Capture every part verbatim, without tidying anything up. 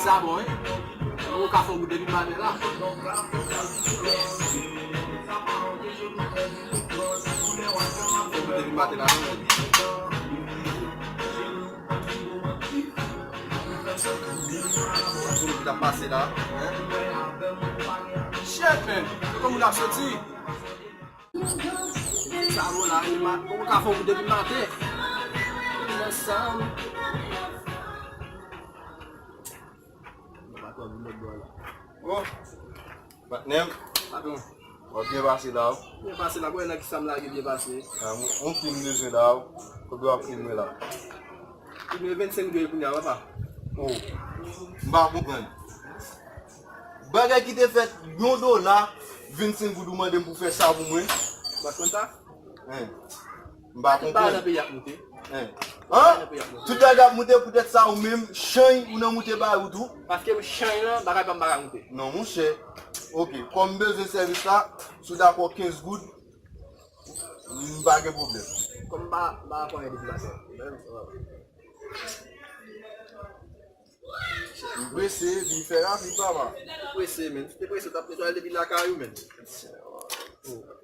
Sa bon, wi. Ou ka fè yon bout depi maten la. Fè yon bout depi maten la, non. Moun ki t ap pase la. Shit, man. Se kòm moun ap soti. Sa bon la, e ma-, ou ka fè yon bout depi maten. Ansanm. Oh, patnè m. Patwon. W ap byen pase la, wi. Byen pase la, bwè nan ki sa m lage byen pase. Ah, yon, yon klim m bezwen la, wi. Konbyen w ap klim mwen la? Klim mwen vennsenk dola kounye a, papa. Oh, m pa konprann. Bagay ki te fèt yon dola, vennsenk goud ou mande m pou fè sa pou mwen. Ou pa t konn sa? Hein. M pa konprann. Tout bagay nan peyi ap moute. Hein. Tout bagay nan peyi ap moute. Tout bagay ap moute, poutèt sa ou menm, chany ou nan moute bay ou tou. Paske m chany lan, bagay pa m pa ka moute. Non, monchè. Ok, kòm m bezwen sèvis la, si w dakò kenz goud, m pa gen pwoblèm. Kòm m pa, m pa konn depi maten. M prese, epi fè rapid, papa. Ou prese, men. Si w te prese, w t ap netwaye depi lakay ou, men.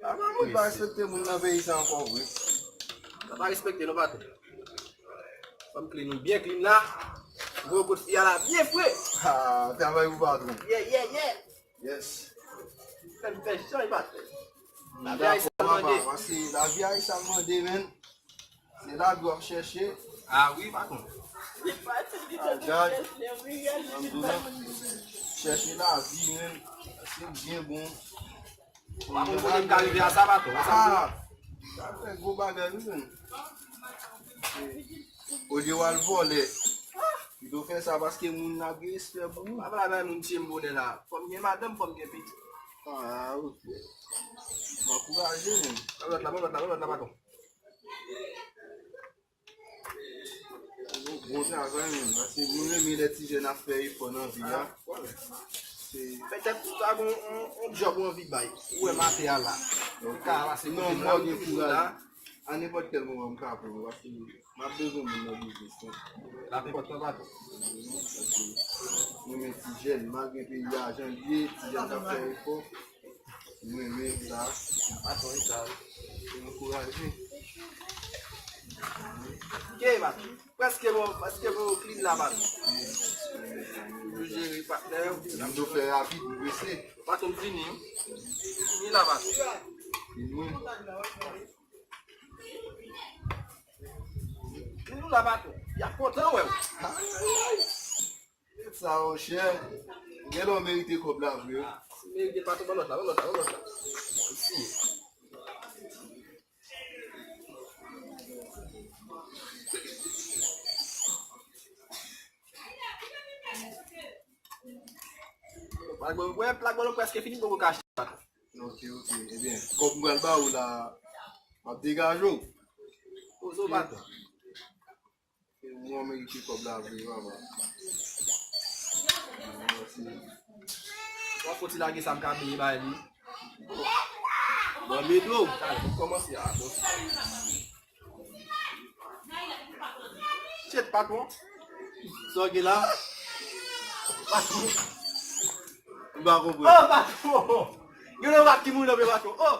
Apa moun pa respekte moun nan peyi sa ankò vre. Sa pa respekte, non, patwon. Fò m clean ou byen clean la. Voye kot fi a la byen fre. Ha, travay pou patwon. Yeah, yeah, yeah. Yes. Fè m fè chay, patwon. Lavi a e sa l mande. Paske lavi a e sa l mande, men. Se lavi w ap chèche. Ah wi, patwon. Chèche lavi, men. Se byen bon. Pa konn kote m ka rive a sa, patwon. Ah, sa fè gwo bagay, wi, men. Olye w al vòlè, pito fè sa paske moun ap gen respè pou ou. Pa pale avè moun tye m bonè la. Fò m gen madanm, fò m gen pitit. Ah, ok. M ankouraje, men. Ban m lòt la, ban m lòt la, ban m lòt la, patwon. Bon travay, men. Paske nou renmen lè ti jèn ap fè efò nan vi a. Petèt ou ta gen yon, yon, yon djòb ou anvi bay. Ou wè maten a la. Ou ka pase kote m la, ou toujou la. A nenpòt kèl moman m ka pran w, paske m ap bezwen moun nan biznis lan. L ap enpòtan, patwon. Mwen, men ti jèn, malgre peyi a jan l ye, ti jèn k ap fè efò. M renmen sa. Patwon, e sa. Se ankouraje. Ok, patwon. Prèske bon, prèske bon, clean la, patwon. Toujou jere patnè yo. M dwe fè rapid, m prese. Patwon, m fini, wi. Fini la, patwon. Fini. Vin nou la, patwon. Y ap kontan wè w. Sa, monchè. Gen lè w merite kòb la vre, wi. Si w merite, patwon, ban lòt la, ban lòt la, ban lòt la. Mèsi. Plak bolo, wè, plak bolo prèske fini, poko ka achte, patwon. Ok, ok. Ebyen, kòb m pral ba ou la, m ap degaje w. Poze w, patwon. E mwen merite kòb la vre, papa. Mèsi. W ap fouti lage sa m ka peye bay li. Bon, m ede w. Talè, pou kòmanse a, bon. Shit, patwon. Sa w gen la? Patwon. M pa konprann. Oh, patwon! Gen yon rat ki mouri nan men patwon. Oh!